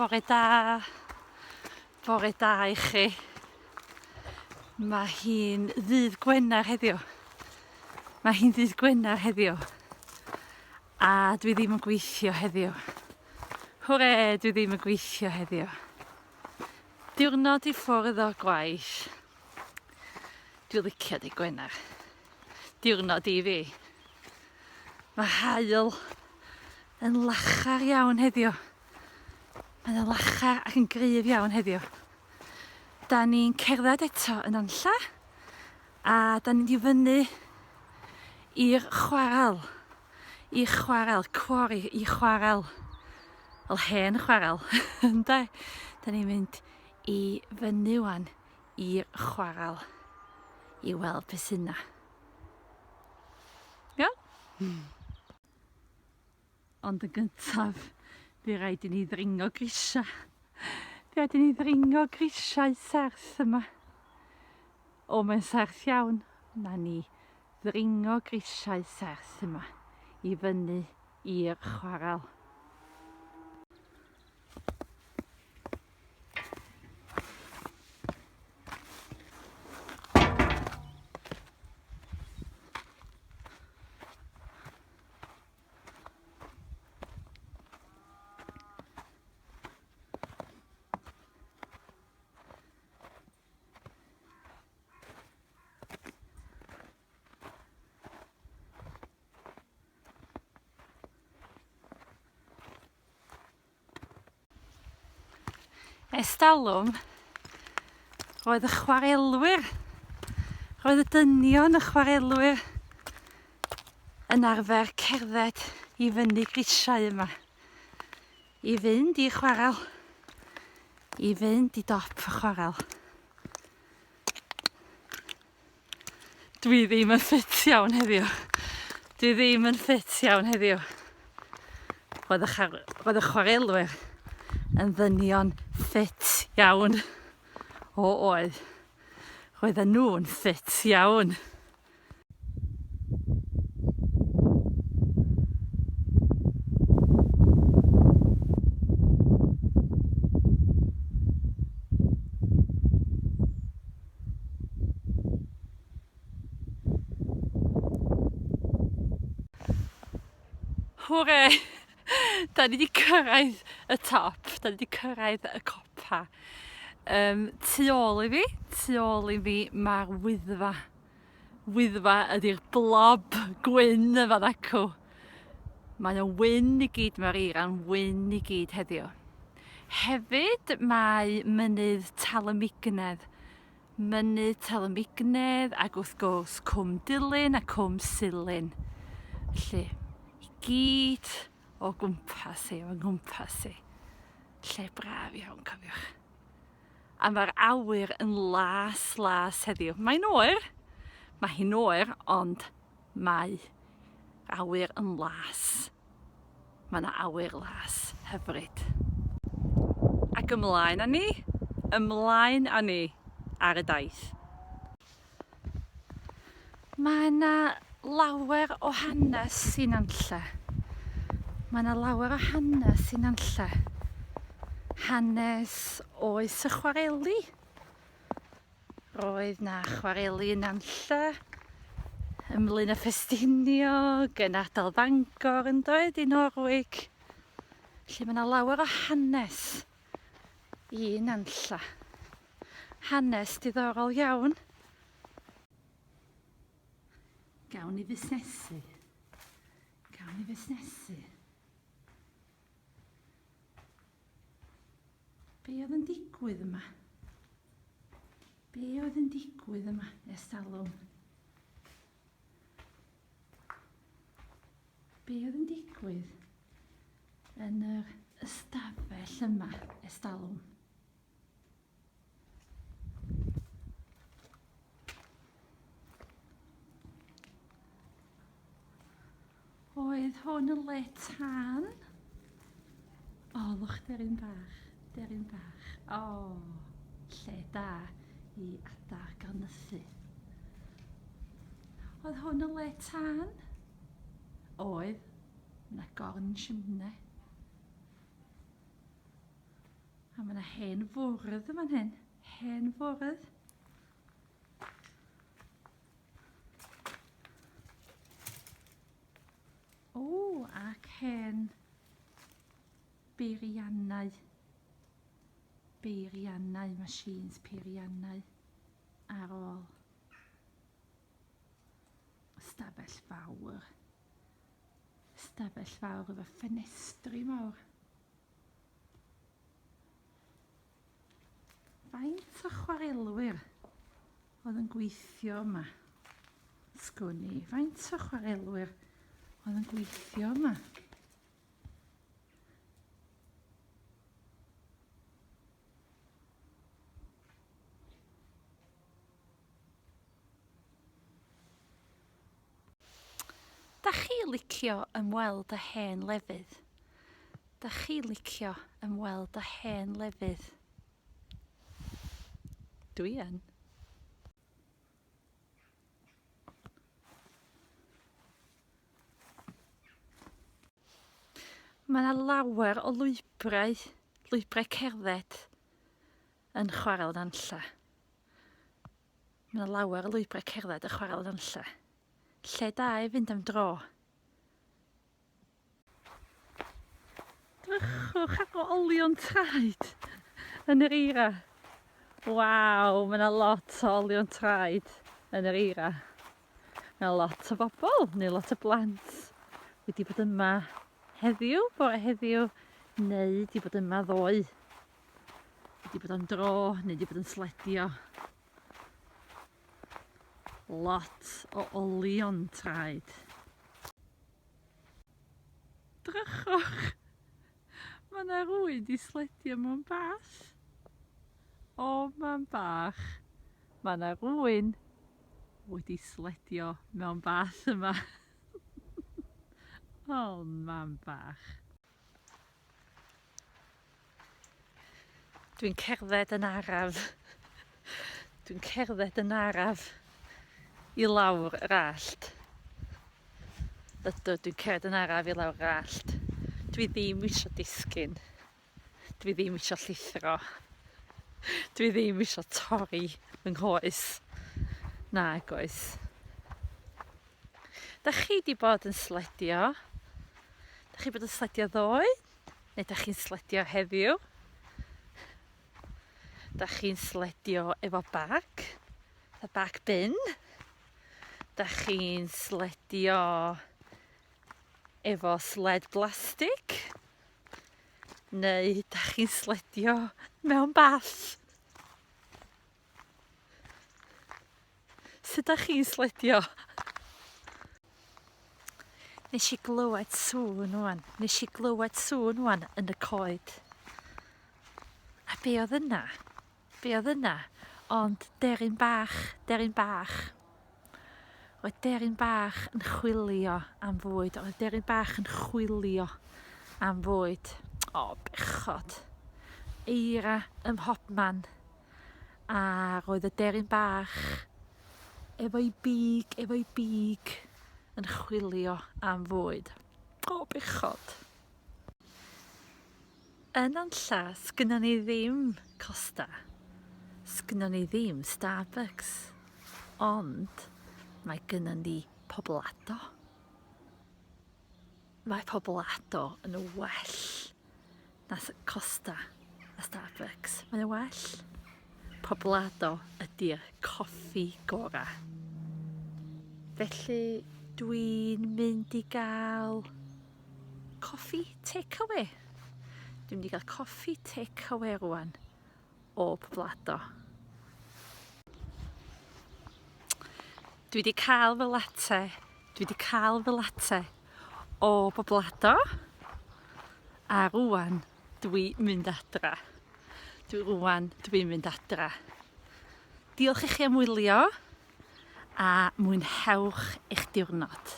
Bore da. Bore da i chi. Mae hi'n ddydd Gwener heddiw. Mae hi'n ddydd Gwener heddiw. A dwi ddim yn gweithio heddiw. Hwre, dwi ddim yn gweithio heddiw. Diwrnod i ffwrdd o'r gwaith. Dwi licio dydd Gwener. Diwrnod i fi. Mae haul yn lachar iawn heddiw. Mae o'n lachar ac yn gryf iawn heddiw. Da ni'n cerdded eto yn Anlla a da ni'n mynd i fyny i'r chwarel. I chwarel, quarry, i chwarel. Wel hen chwarel, ynde? Da ni'n mynd i fyny wan i'r chwarel i weld beth sy'n na. Iawn? Hmm. Ond yn gyntaf, fi rhaid i ni ddringo grisiau. Fi rhaid i ni ddringo grisiau serth yma. O, mae'n serth iawn. Na ni ddringo grisiau serth yma i fyny i'r chwarel. Ers talwm, roedd y chwarelwyr, roedd y dynion y chwarelwyr yn arfer cerdded i fyny grisiau yma, i fynd i chwarel, i fynd i dop y chwarel. Dwi ddim yn ffit iawn heddiw. Dwi ddim yn ffit iawn heddiw. Roedd y, roedd y chwarelwyr yn ddynion ffit iawn. O oedd. Roedden nhw'n ffit iawn. Hwre! Da ni wedi cyrraedd y top, da ni wedi cyrraedd y copa. Um, tu ôl i fi, tu ôl i fi mae'r wyddfa. Wyddfa ydy'r blob gwyn yn fan acw. Mae o'n wyn i gyd, mae'r eira'n wyn i gyd heddiw. Hefyd mae mynydd Tal-y-mignedd. Mynydd Tal-y-mignedd ac wrth gwrs Cwm Dulyn a Cwm Silyn. Felly, i gyd o gwmpas i, o nghwmpas i. Lle braf iawn, cofiwch. A mae'r awyr yn las las heddiw. Mae'n oer, mae hi'n oer, ond mae awyr yn las. Mae yna awyr las hyfryd. Ac ymlaen â ni, ymlaen â ni ar y daith. Mae yna lawer o hanes i Nantlle. Mae yna lawer o hanes i Nantlle. Hanes oes y chwareli. Roedd 'na chwareli yn Nantlle, ym Mlaenau Ffestiniog, yn ardal Fangor yn doedd, i Norwig. Felly mae 'na lawer o hanes i Nantlle. Hanes diddorol iawn. Gawn ni fusnesu. Gawn ni fusnesu. Be oedd yn digwydd yma? Be oedd yn digwydd yma ers talwm? Be oedd yn digwydd yn yr ystafell yma ers talwm? Oedd hwn yn le tân? O, lwch deryn bach, deryn bach. O, lle da i adar gael nythu. Oedd hwn yn le tân? Oedd. Yna gorn simne. A mae yna hen fwrdd yn fan hyn. Hen fwrdd. O, ac hen beiriannau. Beiriannau, machines, peiriannau ar ôl. Stafell fawr. Stafell fawr efo ffenestri mawr. Faint o chwarelwyr oedd yn gweithio yma? Sgwn i, faint o chwarelwyr oedd yn gweithio yma? Da chi licio ymweld â hen lefydd? Da chi licio ymweld â hen lefydd? Dwi yn. Mae yna lawer o lwybrau, lwybrau cerdded yn Chwarel Nantlle. Mae yna lawer o lwybrau cerdded yn Chwarel Nantlle. Lle da i fynd am dro. Drychwch ar olion traed yn yr eira. Waw, mae yna lot o olion traed yn yr eira. Mae yna lot o bobl, neu lot o blant, wedi bod yma heddiw, bore heddiw, neu wedi bod yma ddoe. Wedi bod am dro, neu wedi bod yn sledio. Lot o olion traed. Drychwch! Mae yna rwy'n di sledio mewn bath. O, mam bach. Mae yna rwy'n wedi sledio mewn bath yma. o, mam bach. Dwi'n cerdded yn araf. Dwi'n cerdded yn araf i lawr yr allt. Ydw, dwi'n cerdded yn araf i lawr yr allt. Dwi ddim eisiau disgyn. Dwi ddim eisiau llithro. Dwi ddim eisiau torri fy nghoes. Nag oes. Da chi 'di bod yn sledio? Da chi bod yn sledio ddoe? Neu da chi'n sledio heddiw? Da chi'n sledio efo bag? Y bag bin? Da chi'n sledio efo sled blastig? Neu da chi'n sledio mewn bath? Sut dach chi'n sledio? Nes i glywed sŵn ŵan. Nes i glywed sŵn ŵan yn y coed. A be oedd yna? Be oedd yna? Ond deryn bach, deryn bach. Roedd deryn bach yn chwilio am fwyd. Roedd deryn bach yn chwilio am fwyd. O, bechod. Eira ym mhobman. A roedd y deryn bach efo'i big, efo'i big, yn chwilio am fwyd. O, bechod. Yn Nantlla, sgynnon ni ddim Costa. Sgynnon ni ddim Starbucks. Ond mae gynnon ni Poblado. Mae Poblado yn well na Costa a Starbucks. Mae'n well. Poblado ydy'r coffi gorau. Felly dwi'n mynd i gael coffi takeaway. Dwi'n mynd i gael coffi takeaway rwan o Poblado. Dwi wedi cael fy latte, dwi wedi cael fy latte o Poblado a rwan dwi mynd adra. Dwi rwan dwi'n mynd adra. Diolch i chi am wylio a mwynhewch eich diwrnod.